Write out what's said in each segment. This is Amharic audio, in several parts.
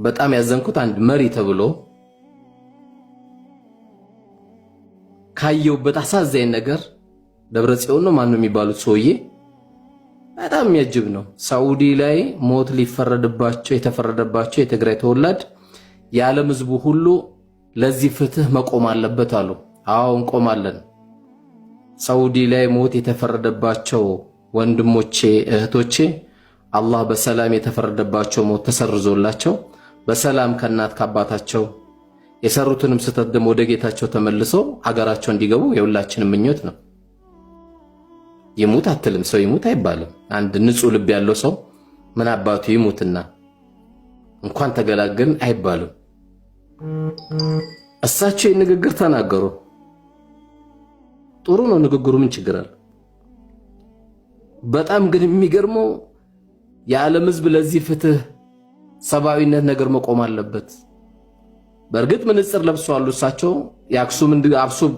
በጣም ያዘንኩት አንድ መሪ ተብሎ ካየውበት አሳዛኝ ነገር ደብረ ጽዮን ነው ማነው የሚባሉት ሰውዬ በጣም የሚያጅብ ነው። ሳዑዲ ላይ ሞት ሊፈረድባቸው የተፈረደባቸው የትግራይ ተወላጅ የዓለም ሕዝቡ ሁሉ ለዚህ ፍትህ መቆም አለበት አሉ። አዎ እንቆማለን። ሳዑዲ ላይ ሞት የተፈረደባቸው ወንድሞቼ እህቶቼ፣ አላህ በሰላም የተፈረደባቸው ሞት ተሰርዞላቸው በሰላም ከእናት ከአባታቸው የሰሩትንም ስህተት ደግሞ ወደ ጌታቸው ተመልሰው አገራቸው እንዲገቡ የሁላችንም ምኞት ነው። ይሙት አትልም። ሰው ይሙት አይባልም። አንድ ንጹህ ልብ ያለው ሰው ምን አባቱ ይሙትና እንኳን ተገላገልን አይባልም። እሳቸው ንግግር ተናገሩ። ጥሩ ነው ንግግሩ፣ ምን ችግር አለ? በጣም ግን የሚገርመው የዓለም ሕዝብ ለዚህ ፍትህ፣ ሰብአዊነት ነገር መቆም አለበት። በእርግጥ ምንጽር ለብሰዋል እሳቸው።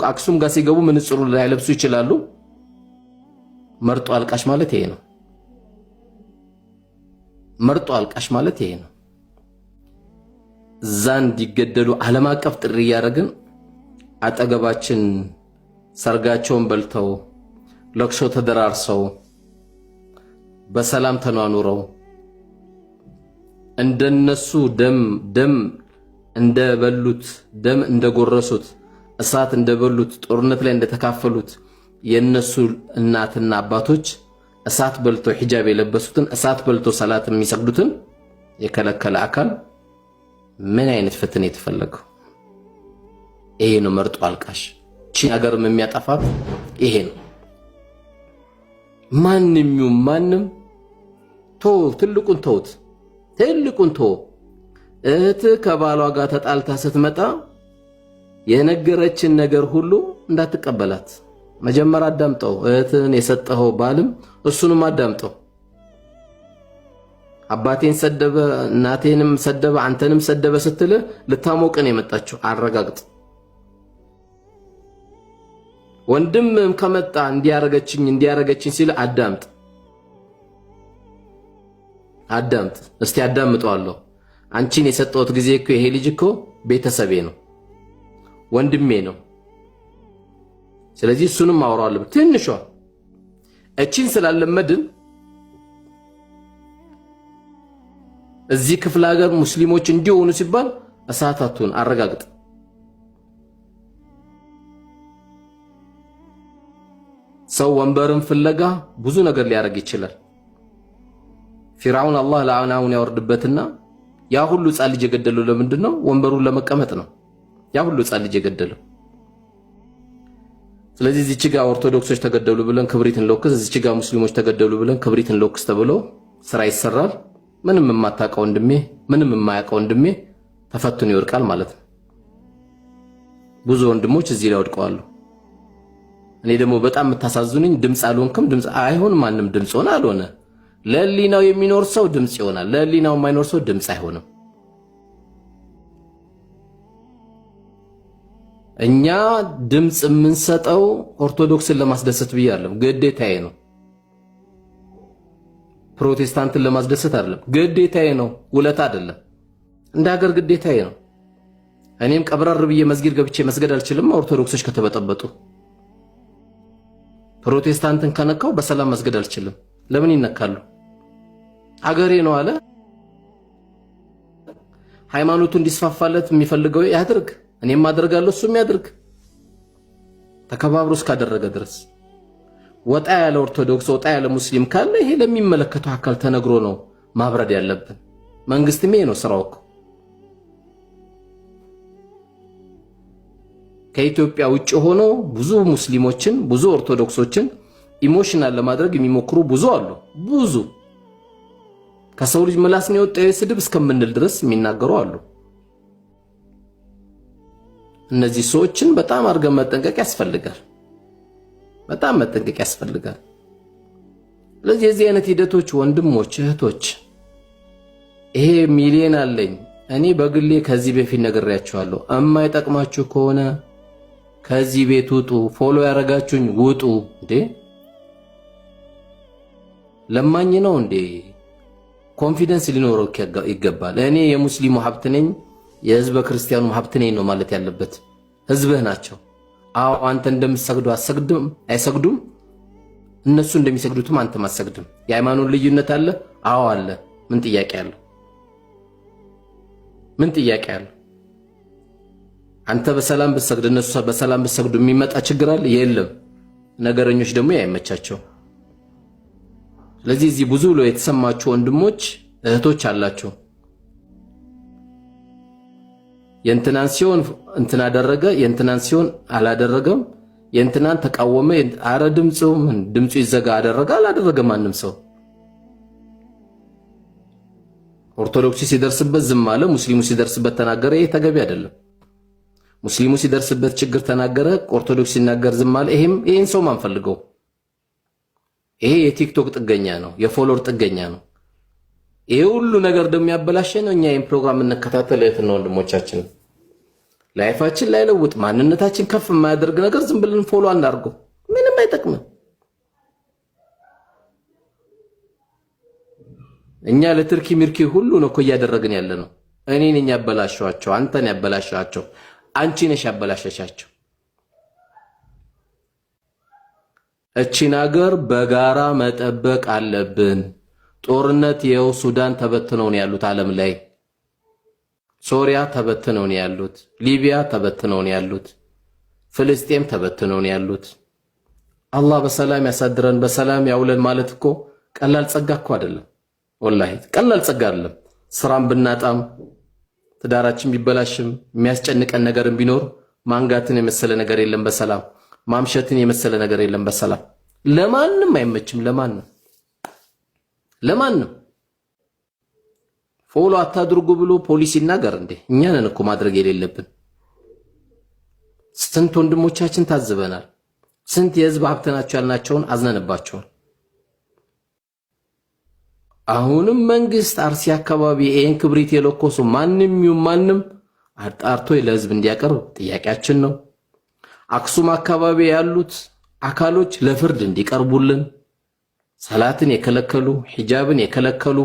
አክሱም ጋር ሲገቡ ምንጽሩ ላይለብሱ ይችላሉ። መርጦ አልቃሽ ማለት ይሄ ነው። መርጦ አልቃሽ ማለት ይሄ ነው። እዛ እንዲገደሉ ዓለም አቀፍ ጥሪ እያደረግን አጠገባችን ሰርጋቸውን በልተው ለቅሶ ተደራርሰው በሰላም ተኗኑረው እንደነሱ ደም ደም እንደበሉት፣ ደም እንደጎረሱት፣ እሳት እንደበሉት፣ ጦርነት ላይ እንደተካፈሉት የነሱ እናትና አባቶች እሳት በልቶ ሒጃብ የለበሱትን፣ እሳት በልቶ ሰላት የሚሰግዱትን የከለከለ አካል ምን አይነት ፍትህ የተፈለገው? ይሄ ነው መርጦ አልቃሽ። ቺ ሀገርም የሚያጠፋት ይሄ ነው። ማንም ይሁን ማንም ቶ ትልቁን ተውት፣ ትልቁን ቶ እህት ከባሏ ጋር ተጣልታ ስትመጣ የነገረችን ነገር ሁሉ እንዳትቀበላት መጀመሪያ አዳምጠው። እህትህን የሰጠኸው ባልም እሱንም አዳምጠው። አባቴን ሰደበ፣ እናቴንም ሰደበ፣ አንተንም ሰደበ ስትል ልታሞቅን የመጣችው አረጋግጥ። ወንድምም ከመጣ እንዲያረገችኝ እንዲያረገችኝ ሲል አዳምጥ፣ አዳምጥ። እስቲ አዳምጠዋለሁ። አንቺን የሰጠሁት ጊዜ እኮ ይሄ ልጅ እኮ ቤተሰቤ ነው፣ ወንድሜ ነው። ስለዚህ እሱንም አወራዋለሁ። ትንሿ እቺን ስላለመድን እዚህ ክፍለ ሀገር ሙስሊሞች እንዲሆኑ ሲባል እሳታቱን አረጋግጥ። ሰው ወንበርን ፍለጋ ብዙ ነገር ሊያደርግ ይችላል። ፊርዓውን አላህ ለአናውን ያወርድበትና ያ ሁሉ ሕፃን ልጅ የገደለው ለምንድን ነው? ወንበሩን ለመቀመጥ ነው። ያ ሁሉ ሕፃን ልጅ የገደለው። ስለዚህ እዚች ጋ ኦርቶዶክሶች ተገደሉ ብለን ክብሪት እንለኩስ፣ እዚች ጋ ሙስሊሞች ተገደሉ ብለን ክብሪት እንለኩስ ተብሎ ስራ ይሰራል። ምንም የማታውቀው ወንድሜ፣ ምንም የማያውቀው ወንድሜ ተፈትኖ ይወድቃል ማለት ነው። ብዙ ወንድሞች እዚህ ላይ ወድቀዋል። እኔ ደግሞ በጣም የምታሳዝኑኝ ድምፅ አልሆንክም፣ ድምፅ አይሆን ማንም ድምፅ ሆነ አልሆነ ለህሊናው የሚኖር ሰው ድምፅ ይሆናል። ለህሊናው የማይኖር ሰው ድምፅ አይሆንም። እኛ ድምፅ የምንሰጠው ኦርቶዶክስን ለማስደሰት ብዬ አይደለም፣ ግዴታዬ ነው። ፕሮቴስታንትን ለማስደሰት አይደለም፣ ግዴታዬ ነው። ውለታ አይደለም፣ እንደ ሀገር ግዴታዬ ነው። እኔም ቀብረር ብዬ መስጊድ ገብቼ መስገድ አልችልም። ኦርቶዶክሶች ከተበጠበጡ ፕሮቴስታንትን ከነካው በሰላም መስገድ አልችልም። ለምን ይነካሉ? አገሬ ነው አለ። ሃይማኖቱ እንዲስፋፋለት የሚፈልገው ያድርግ። እኔም አደርጋለሁ፣ እሱም ያድርግ። ተከባብሮ እስካደረገ ድረስ ወጣ ያለ ኦርቶዶክስ ወጣ ያለ ሙስሊም ካለ ይሄ ለሚመለከተው አካል ተነግሮ ነው ማብረድ ያለብን። መንግስትም ይሄ ነው ስራው እኮ። ከኢትዮጵያ ውጭ ሆኖ ብዙ ሙስሊሞችን ብዙ ኦርቶዶክሶችን emotional ለማድረግ የሚሞክሩ ብዙ አሉ። ብዙ ከሰው ልጅ ምላስ ነው የወጣ ስድብ እስከምንል ድረስ የሚናገሩ አሉ። እነዚህ ሰዎችን በጣም አድርገን መጠንቀቅ ያስፈልጋል። በጣም መጠንቀቅ ያስፈልጋል። ስለዚህ የዚህ አይነት ሂደቶች ወንድሞች እህቶች፣ ይሄ ሚሊዮን አለኝ እኔ በግሌ ከዚህ በፊት ነግሬያችኋለሁ። እማይጠቅማችሁ ከሆነ ከዚህ ቤት ውጡ። follow ያደረጋችሁኝ ውጡ። እንዴ ለማኝ ነው እንዴ? Confidence ሊኖረው ይገባል። እኔ የሙስሊሙ ሀብት ነኝ፣ የህዝበ ክርስቲያኑ ሀብት ነኝ ነው ማለት ያለበት። ህዝብህ ናቸው። አዎ አንተ እንደምትሰግዱ አሰግድም አይሰግዱም፣ እነሱ እንደሚሰግዱትም አንተም አትሰግድም። የሃይማኖት ልዩነት አለ? አዎ አለ። ምን ጥያቄ አለው? ምን ጥያቄ አለው? አንተ በሰላም ብትሰግድ እነሱ በሰላም ብትሰግዱ የሚመጣ ችግር አለ? የለም። ነገረኞች ደግሞ አይመቻቸው። ስለዚህ እዚህ ብዙ ብሎ የተሰማችሁ ወንድሞች እህቶች አላችሁ። የእንትናን ሲሆን እንትና አደረገ፣ የእንትናን ሲሆን አላደረገም፣ የእንትናን ተቃወመ፣ አረ ድምፁ ምን ድምፁ ይዘጋ አደረገ አላደረገ ማንም ሰው ኦርቶዶክሱ ሲደርስበት ዝም አለ፣ ሙስሊሙ ሲደርስበት ተናገረ። ይሄ ተገቢ አይደለም። ሙስሊሙ ሲደርስበት ችግር ተናገረ፣ ኦርቶዶክስ ሲናገር ዝም አለ። ይሄም ይሄን ሰው ማንፈልገው። ይሄ የቲክቶክ ጥገኛ ነው፣ የ follower ጥገኛ ነው። ይሄ ሁሉ ነገር ደግሞ ያበላሸ ነው። እኛ ይሄን ፕሮግራም እንከታተል እህትና ወንድሞቻችን፣ life ኣችን ላይለውጥ ማንነታችን ከፍ የማያደርግ ነገር ዝም ብለን follow አናርገው፣ ምንም አይጠቅምም። እኛ ለትርኪ ሚርኪ ሁሉ ነው እኮ እያደረግን ያለ ነው። እኔ ነኝ ያበላሸኋቸው፣ አንተን ያበላሸኋቸው፣ አንቺ ነሽ ያበላሸሻቸው። እቺን አገር በጋራ መጠበቅ አለብን። ጦርነት ይኸው ሱዳን ተበትነው ነው ያሉት፣ ዓለም ላይ ሶሪያ ተበትነው ነው ያሉት፣ ሊቢያ ተበትነው ነው ያሉት፣ ፍልስጤም ተበትነው ነው ያሉት። አላህ በሰላም ያሳድረን በሰላም ያውለን ማለት እኮ ቀላል ጸጋ እኮ አይደለም። ወላሂ ቀላል ጸጋ አይደለም። ስራም ብናጣም ትዳራችን ቢበላሽም የሚያስጨንቀን ነገርም ቢኖር ማንጋትን የመሰለ ነገር የለም በሰላም ማምሸትን የመሰለ ነገር የለም በሰላም። ለማንም አይመችም። ለማንም ለማንም follow አታድርጉ ብሎ ፖሊስ ይናገር እንዴ? እኛ ነን እኮ ማድረግ የሌለብን። ስንት ወንድሞቻችን ታዝበናል። ስንት የህዝብ ሀብት ናቸው ያልናቸውን አዝነንባቸዋል። አሁንም መንግስት አርሲ አካባቢ ይሄን ክብሪት የለኮሱ ማንም ይሁን ማንም አጣርቶ ለህዝብ እንዲያቀርብ ጥያቄያችን ነው። አክሱም አካባቢ ያሉት አካሎች ለፍርድ እንዲቀርቡልን፣ ሰላትን የከለከሉ፣ ሒጃብን የከለከሉ፣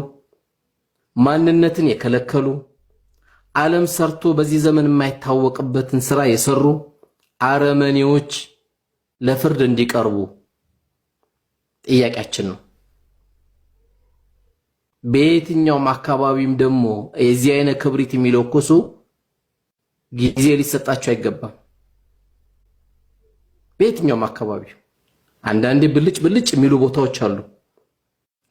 ማንነትን የከለከሉ፣ ዓለም ሰርቶ በዚህ ዘመን የማይታወቅበትን ስራ የሰሩ አረመኔዎች ለፍርድ እንዲቀርቡ ጥያቄያችን ነው። በየትኛውም አካባቢም ደግሞ የዚህ አይነት ክብሪት የሚለኩሱ ጊዜ ሊሰጣቸው አይገባም። በየትኛውም አካባቢ አንዳንዴ ብልጭ ብልጭ የሚሉ ቦታዎች አሉ።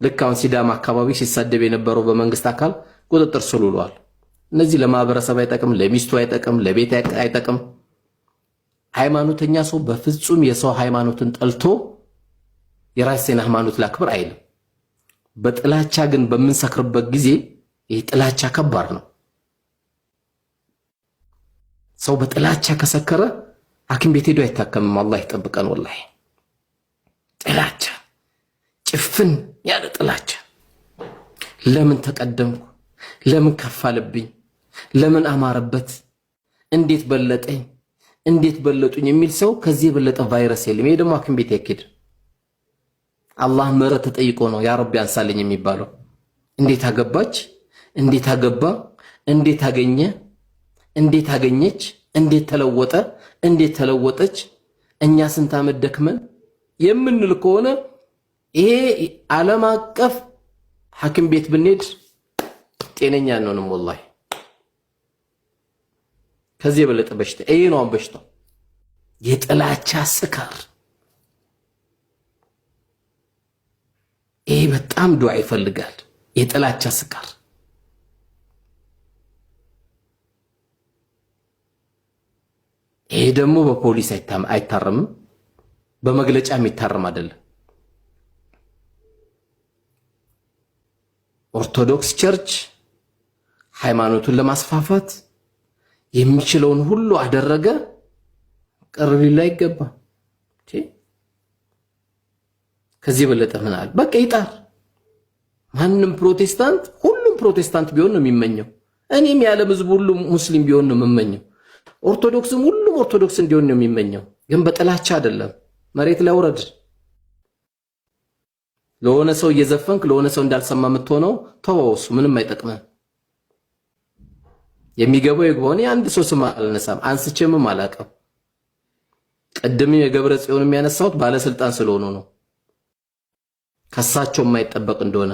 ልክ አሁን ሲዳማ አካባቢ ሲሳደብ የነበረው በመንግስት አካል ቁጥጥር ስር ውሏል። እነዚህ ለማህበረሰብ አይጠቅም፣ ለሚስቱ አይጠቅም፣ ለቤት አይጠቅም። ሃይማኖተኛ ሰው በፍጹም የሰው ሃይማኖትን ጠልቶ የራሴን ሃይማኖት ላክብር አይልም። በጥላቻ ግን በምንሰክርበት ጊዜ ይህ ጥላቻ ከባድ ነው። ሰው በጥላቻ ከሰከረ ሐኪም ቤት ሄዶ አይታከምም። አላህ ይጠብቀን። ወላሂ ጥላቻ፣ ጭፍን ያለ ጥላቻ። ለምን ተቀደምኩ? ለምን ከፋልብኝ? ለምን አማረበት? እንዴት በለጠኝ? እንዴት በለጡኝ? የሚል ሰው ከዚህ የበለጠ ቫይረስ የለም። ይሄ ደግሞ ሐኪም ቤት ያኬድ አላህ ምህረት ተጠይቆ ነው ያ ረቢ አንሳልኝ የሚባለው። እንዴት አገባች? እንዴት አገባ? እንዴት አገኘ? እንዴት አገኘች? እንዴት ተለወጠ? እንዴት ተለወጠች? እኛ ስንት ዓመት ደክመን የምንል ከሆነ ይሄ ዓለም አቀፍ ሐኪም ቤት ብንሄድ ጤነኛ አንሆንም። ወላሂ ከዚህ የበለጠ በሽታ ይሄ ነው። በሽታው የጥላቻ ስካር። ይሄ በጣም ዱዓ ይፈልጋል። የጥላቻ ስካር ይሄ ደግሞ በፖሊስ አይታረምም፣ በመግለጫ የሚታረም አይደለም። ኦርቶዶክስ church ሃይማኖቱን ለማስፋፋት የሚችለውን ሁሉ አደረገ። ቅር ሊል አይገባም። ከዚህ የበለጠ ምን አለ? በቃ ይጣር። ማንም ፕሮቴስታንት፣ ሁሉም ፕሮቴስታንት ቢሆን ነው የሚመኘው። እኔም የዓለም ሕዝብ ሁሉ ሙስሊም ቢሆን ነው የምመኘው። ኦርቶዶክስም ሁሉም ኦርቶዶክስ እንዲሆን ነው የሚመኘው። ግን በጥላቻ አይደለም። መሬት ላይ ውረድ። ለሆነ ሰው እየዘፈንክ ለሆነ ሰው እንዳልሰማ የምትሆነው ተወው። እሱ ምንም አይጠቅምህ። የሚገባው ይግባው። እኔ አንድ ሰው ስም አልነሳም፣ አንስቼምም አላውቅም። ቅድም የገብረ ጽዮን የሚያነሳሁት ባለስልጣን ስለሆኑ ነው። ከሳቸው የማይጠበቅ እንደሆነ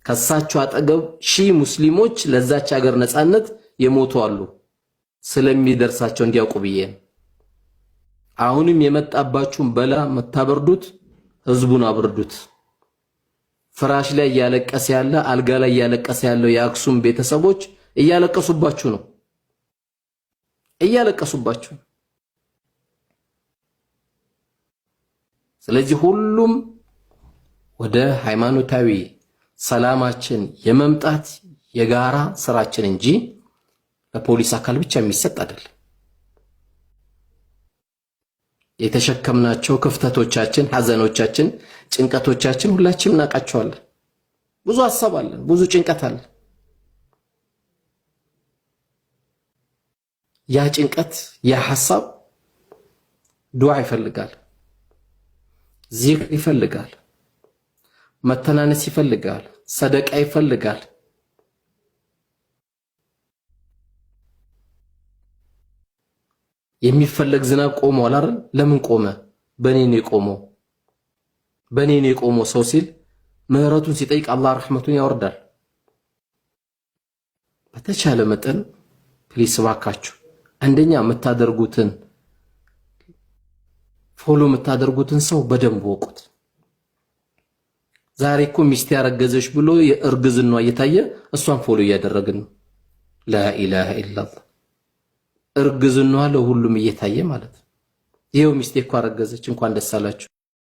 ከሳቸው አጠገብ ሺህ ሙስሊሞች ለዛች ሀገር ነፃነት የሞቱ አሉ። ስለሚደርሳቸው እንዲያውቁ ብዬ ነው። አሁንም የመጣባችሁን በላ የምታበርዱት ህዝቡን አብርዱት። ፍራሽ ላይ እያለቀሰ ያለ፣ አልጋ ላይ እያለቀሰ ያለው የአክሱም ቤተሰቦች እያለቀሱባችሁ ነው፣ እያለቀሱባችሁ ነው። ስለዚህ ሁሉም ወደ ሃይማኖታዊ ሰላማችን የመምጣት የጋራ ስራችን እንጂ ለፖሊስ አካል ብቻ የሚሰጥ አይደለም። የተሸከምናቸው ክፍተቶቻችን፣ ሐዘኖቻችን፣ ጭንቀቶቻችን ሁላችንም እናውቃቸዋለን። ብዙ ሀሳብ አለን፣ ብዙ ጭንቀት አለን። ያ ጭንቀት ያ ሐሳብ ዱዓ ይፈልጋል፣ ዚክር ይፈልጋል፣ መተናነስ ይፈልጋል፣ ሰደቃ ይፈልጋል። የሚፈለግ ዝናብ ቆሟል አይደል? ለምን ቆመ? በኔ ነው የቆመው፣ በኔ ነው የቆመው ሰው ሲል ምህረቱን ሲጠይቅ አላህ ረሕመቱን ያወርዳል። በተቻለ መጠን please እባካችሁ አንደኛ የምታደርጉትን follow የምታደርጉትን ሰው በደንብ ወቁት። ዛሬ እኮ ሚስት ያረገዘች ብሎ የእርግዝናዋ እየታየ እሷን follow እያደረግን ነው። لا إله إلا الله። እርግዝናዋ ለሁሉም እየታየ ማለት ነው። ይኸው ሚስቴ እኮ አረገዘች እንኳን ደስ አላችሁ።